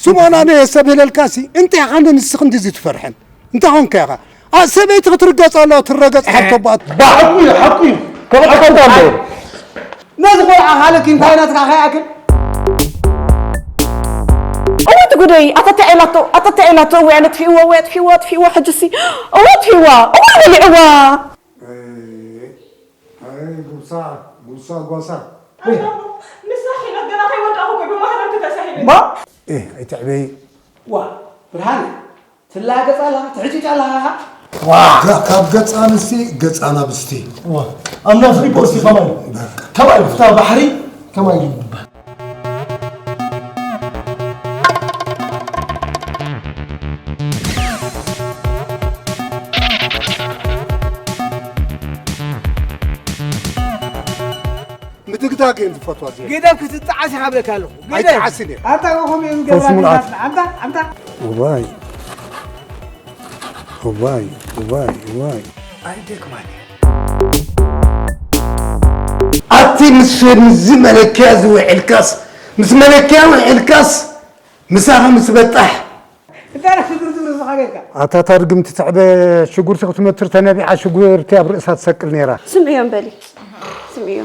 ስምኦን ኣነ ሰብ ይለልካሲ እንታይ ሓንደ ንስኽ እንዲዚ ትፈርሐን እንታይ ኾንካ ኢኻ? ኣ ሰበይቲ ክትርገጽ ኣለዋ ትረገጽ ሓብቶ ባት ባሕቁ እዩ ሓቁ እዩ። ከመጣጣሎ ነዚ ቆልዓ ካልክ እንታይ ናትካ ከይኣክል እወ እቲ ጉደይ ኣተተ ኢላቶ ኣተተ ኢላቶ እወ ኣነ ትፊእዎ እወ ትፊእዎ ትፊእዎ ሕጅሲ እወ ትፊእዋ እወ በሊዕዋ ጉሳ ጉሳ ጓሳ ንሳ ኪነት ገና ከይወዳእኩ እኮ ብማህረምቲ ተሳሂለ ማ ኣይትዕበይ ዋ ብርሃነ ትላገጽ ኣለኻ ትሕጭጭ ኣለኻ ኢኻ ካብ ገጽ ኣንስቲ ገጽ ኣናብስቲ ኣናፍሪ ቦርሲ ከማይ ከማይ ፍታ ባሕሪ ከማይ ይባል ምድግዳግ እየን ዝፈትዋ እዚአን። ገደብ ክትጣዓስ ኢኻ ብለካ ኣለኹ። ገደብ። ኣይጠዓስን እየ። ኣታ ከኸም ፈውሲ ሙልኣት። ኣንታ ኣንታ እዋይ እዋይ እዋይ እዋይ ኣይደክማን ኣቲ ምስ ምስ መለኪያ ዝውዕልካስ ምስ መለኪያ ውዕልካስ ምሳኻ ምስ በጣሕ እንታይ ዳ ክዝርዝር ዝኻገርካ ኣታ ታርግም ትትዕበ ሽጉርቲ ክትመትር ተነቢዓ ሽጉርቲ ኣብ ርእሳ ትሰቅል ነይራ ስምዕዮም በሊ ስምዕዮ